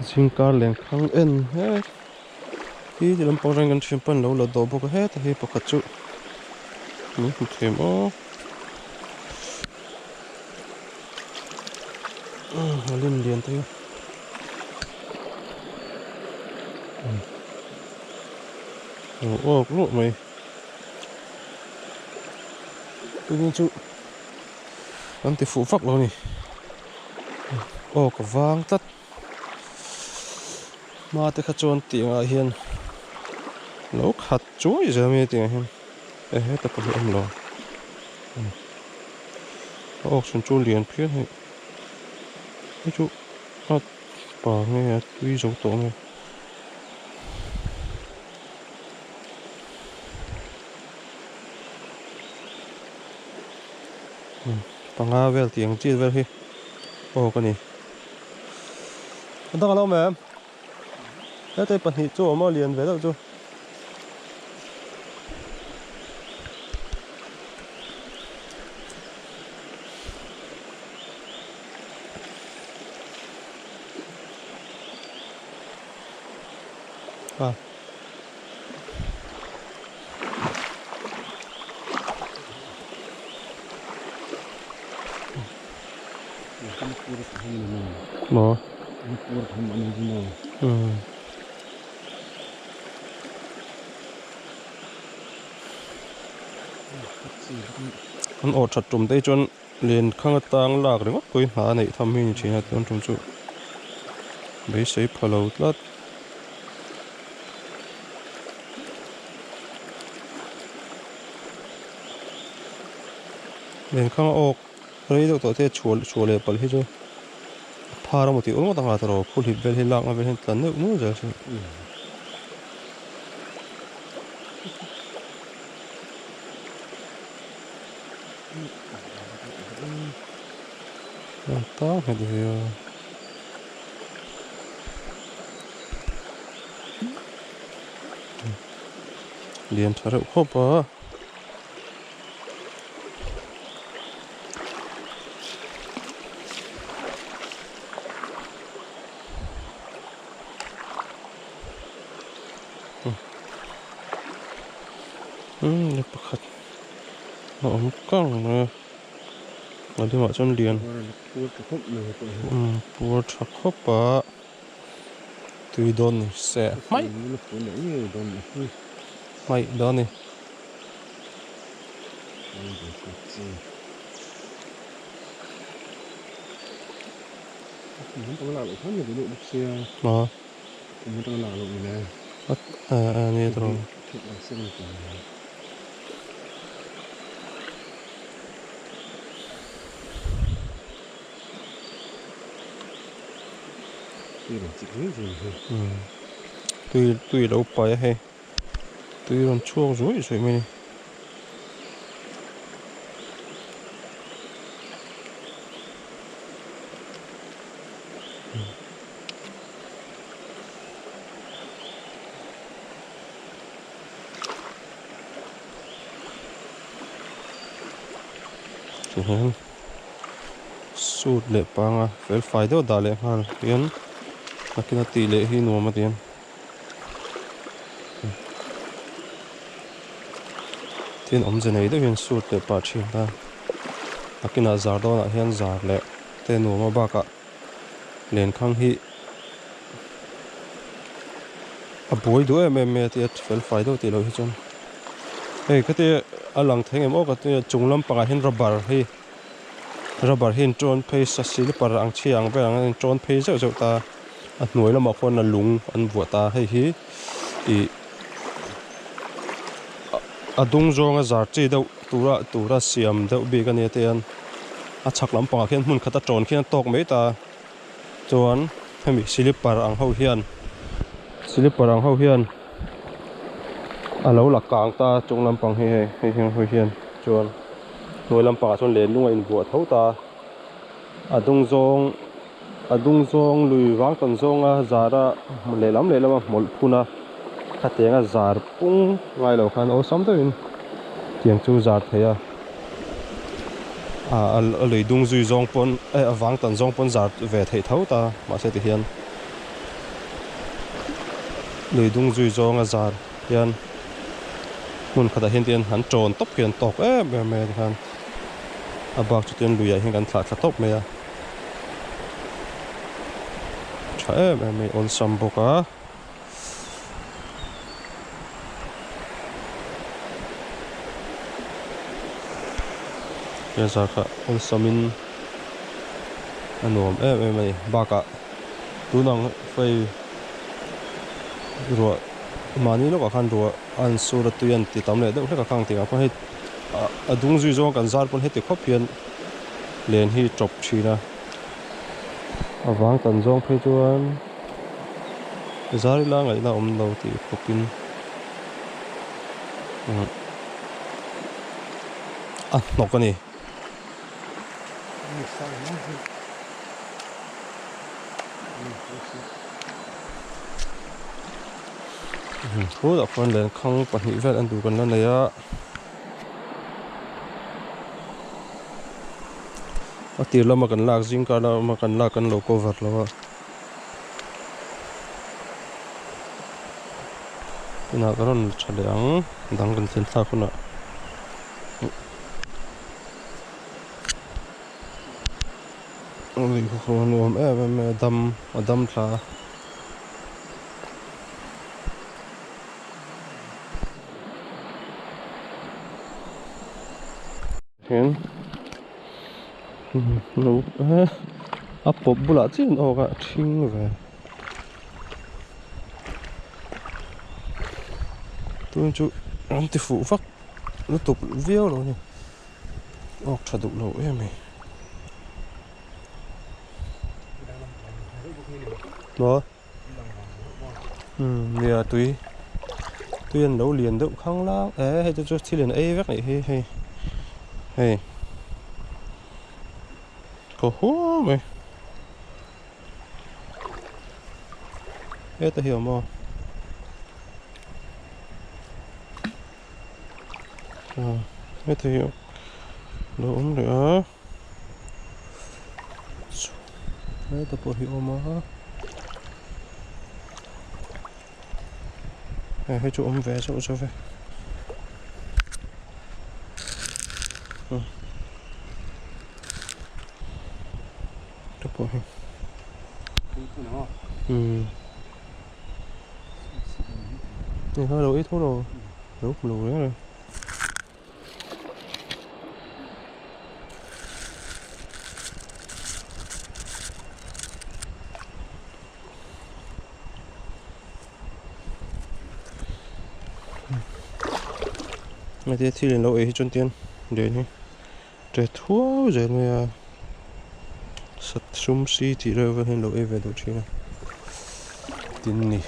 Zingkar lenkhang en mek hi ti lampang reng kan thian pawn lo la dawh bawk a heta hi pakhat chu min hmu thei maw a lim lian te hi a awk luah mai tuni chu an ti fuh vak lo a ni aw ka vang tlat hma te kha chuan tiang ah hian lo khat chuai zel mai a tiang ah hian e heta pawh hi a awm lo a awk chhun chu lian phian hei hei chu a pa nge a tui zo tawh nge. Panga vel tih ang chi vel hi awk a ni. A dang a lo awm em? Heta hi pahnih chu a awm a lian ve deuh chu. A. Maw? Umm. An awh that tum te hi chuan len khang atang lak ringawt pawhin hna a neih tham hi a ni thin a tun tum chu beisei pha lo tlat. Len khang a awk rei deuh tawh te chhuah chhuah leh palh hi chu a phar emaw tih ringawt anga tawrh phul hlip vel hi lakna vel hian tlan neuh nual zel a sin. Tang nghet ve a. Lian tha reuh khawp a. Umm pakhat a awm kang mai a a limah chuan lian umm puar tha khawp a tui dawn ni se hmaih hmaih dawn ni. Maw. A a ni tawh. Tui tui lo pai a hei tui rawn chhuak zuai zuai mai a ni. Tihian suit leh panga fel fai deuh dah leh nghal hian nakin a tih leh hi nuam a ti a tin awmze nei deuh hian suit leh pah thin a nakinah zar dawnah hian zar leh te nuam a bakah. Lenkhang hi a buai duh em em mai a tia fel fai deuh tih loh hi chuan hei khati a lang thei ngem aw ka tia chung lampangah hian rubber hi rubber hi an tawn phei sa silper ang chhia ang vel ang an tawn phei zeuh zeuh ta a hnuai lamah khuan a lung an vuah ta hei hi ih a dung zawnga zar chi deuh tura tura siam deuh bik a nia tian. A chhak lampangah khian hmun khat a tawn khian a tawk mai ta chuan hemi silipar ang ho hian silipar ang ho hian a lo la kang ta chung lampang hi hei hei hian hawi hian chuan hnuai lampangah chuan len lung a invuah tho ta a dung zawng a dung zawng lui vang tawn zawnga zara lehlam lehlama hmawlh phun a khatianga zar pung ngai lo khan awlsam deuhin tiang chu zar thei a. A lui dung zui zawng pawn eh a vang tan zawng pawn zar ve theih tho ta mahse ti hian lui dung zui zawng a zar hian hmun khatah hian tihian an tawn tawp khi an tawk em em mai a tikhan a bak chu tihian luiah hian kan thlah thla tawp mai a tha em em mai awlsam bawk a. He zar kha awlsamin a nuam em em a ni bakah tunang hei ruah mahni lawkah khan ruah a han sur a tui a han ti tam leh deuh hlek a khang tihah pawh hei a dung zui zawng kan zar pawn heti khawp hian len hi tawp thin a a vang tan zawng phei chuan. Zar ila ngaihna awm lo tih khawpin a hnawk a ni. Khutah khuan lenkhang pahnih vel an duh kan la nei a. A tir lama kan lak zing kar lama kan lak kan lo cover lo a. Tunah ka rawn tha leh ang dang kan thlen thlak hunah. Lui kha khaw nuam em em mai a dam a dam thla a. Hian lo a pawp bulah chiah an awk a ṭhing ve tun chu an ti fuh vak lutuk viau lo a ni awk ṭha duh lo em mai maw umm nia tui tui an lo lian deuh khang lang e hei te chu thil in ei vek anih hi hei hei kaw huau mai heta hi a awm a heta hi lo awm leh a. Heta pawh hi a awm a hei hei chu awm ve zauh zauh ve heta pawh hi umm hei kha lo ei tho lo lo hmu lo reng reng. Heti thil in lo ei hi chuan tian len hi ṭe thuau zel mai a sat sum si tih reuh vel hian lo ei ve duh thin a tin ni.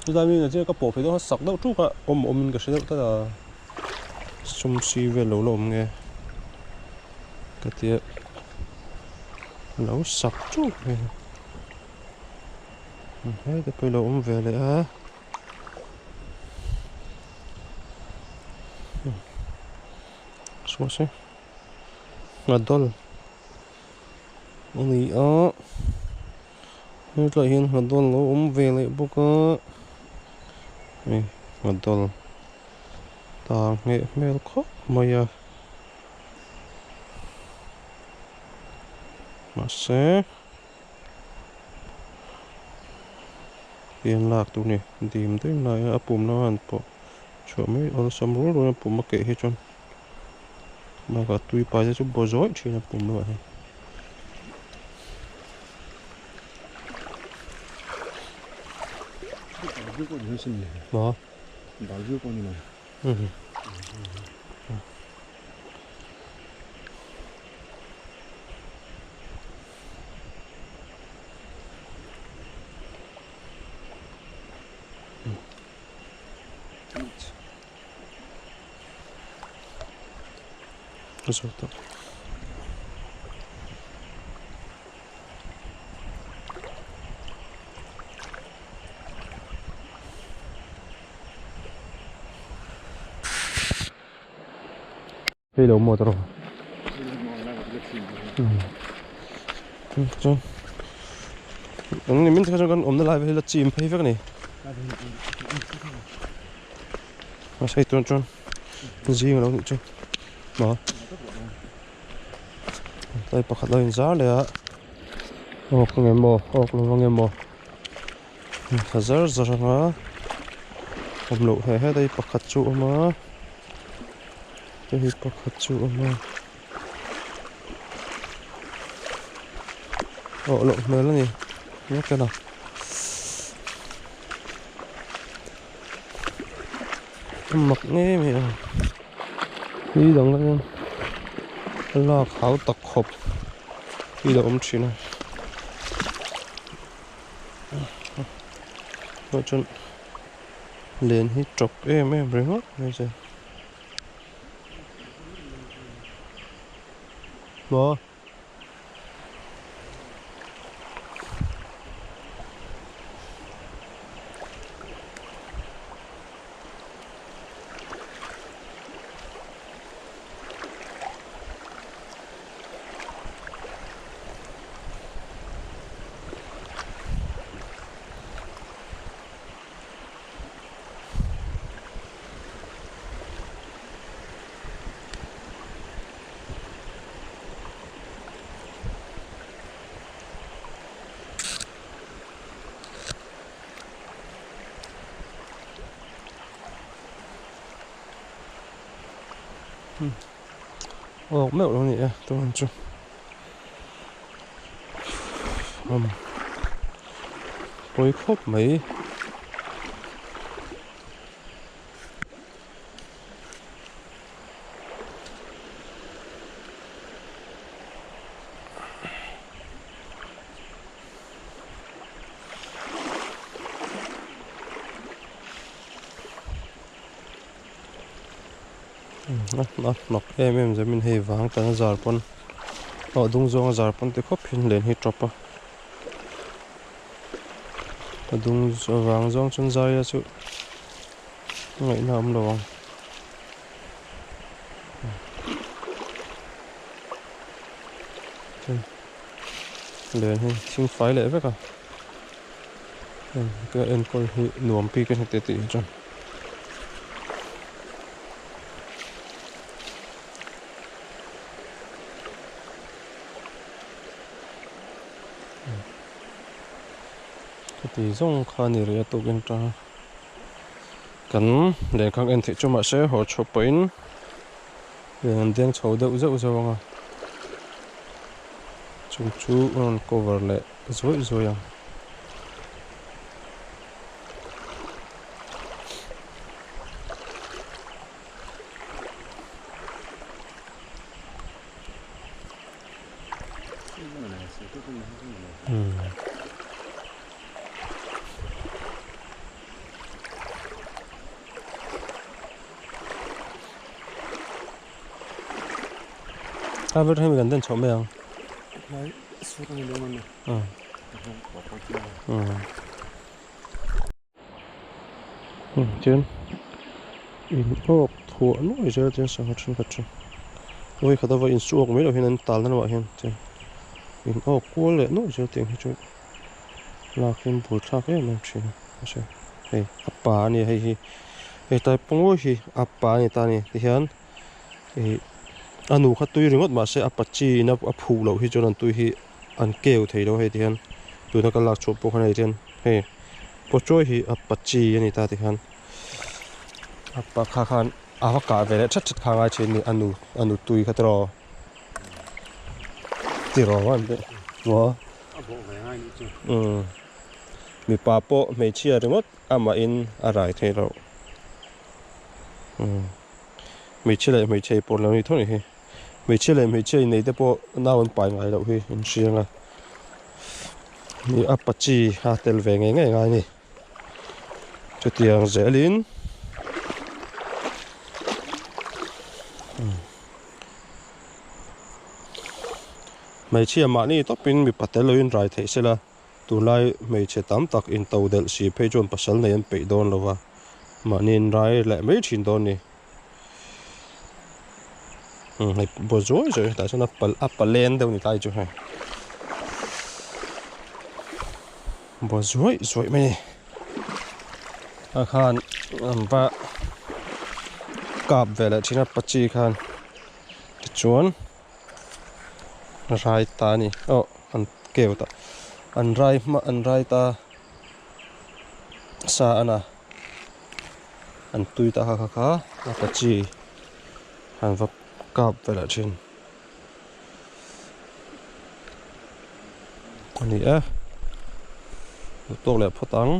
Chulai mi chu ka pawh phei dawn a sak deuh tuk a awm awm in ka hre deuh tlat a sum si vel lo la awm nge ka tia lo sak tuk mai a heta pawh ilo awm ve leh a saw se ngadawl a ni a. Hetlaiah hian nghadawl lo awm ve leh bawk a hei nghadawl tar ngheh hmel khawp mai a mahse pian lak tur a ni dim daih lai a a pum lama han pawh chhuah mai awlsam rual rual a pum a keh hi chuan bakah tui pai te chu baw zawih thin a pum lamah hian. Maw? Mhm. Ka zawt tawh. phei lo maw tawrh chuan eng ni min chuan kan awmna lai vel hi la chim phei vek a ni mahse hei tun chuan zing alo nih chu maw tlai pakhat lo inzar leh a awk nge maw awk lo ang emaw tha zar zar anga awm loh he het a hi pakhat chu a awm a hei pakhat chu a awm a awh loh hmel a ni vek a a mak ngei mai a tui dang dang hian a lak hau tak khawp hi a awm thin a tah chuan len hi tawp em em ringawt mai che maw. Awk meuh lo ni e tun chu um pawi khawp mai. A hnawk em em zemin hei vang tan a zar pawn aw dung zawnga zar pawn ti khawp hian len hi tawp a a dung vang zawng chuan zai ila chu ngaihna a awm lo ang. Len hi thing fai leh vek a ka enkawl hi nuam bik a ni tih hi chuan. Heti zawng kha a ni rih a tukin tang kan lehkha en theih chu mahse haw chhuah pawhin len an deng chho deuh zeuh zeuh ang a chung chu a rawn cover leh zuaih zuaih ang. A ber hemi kan den chhoh mai ang. Chuan in awk thuah nuai zel chuan sangha thenkhat chu vawikhat a va insuak mai loh hian an tal na lamah hian chuan in awk kual leh nuai zel tiang hi chu lak hian buaithlak em em thin a mahse hei a pa a nia hei hi hei tlai pawh hi a pa a ni ta a ni tihian ih a nu kha tui ringawt mahse a pa chi in a phuh loh hi chuan an tui hi an keu thei lo hei tihian tuna ka lak chhuah pawh khan hei tihian hei pawchawi hi a pa chi a ni ta tikhan a pa kha khan a va kah ve leh that that kha a ngai thin a ni a nu a nu tui kha tiraw tiraw an tih maw umm mipa pawh hmeichhia ringawt amahin a rai thei loh umm hmeichhia leh hmeichhe pawh lo ni tho ni hi. Hmeichhia leh hmeichhia innei te pawh nau an pai ngai loh hi in hriang a ni a pa chi a tel ve ngei ngei ngai a ni chutiang zelin hmeichhia mahni tawpin mipa tel loin rai theih sela tunlai hmeichhe tam tak into delh si phei chuan pasal nei an peih dawn lova mahni in rai leh mai thin dawn a ni. Hei bua zuai zuai tah chuan a pal a palen deuh ni tlai chu hei bua zuai zuai mai a ni ah khan an va kap ve leh thin a pachi khan tichuan rai ta a ni aw an keu ta an rai hma an rai ta sa a na an tui ta kha kha kha a pachi. Han va kap velah thin a ni e duh tawk leh phawt ang.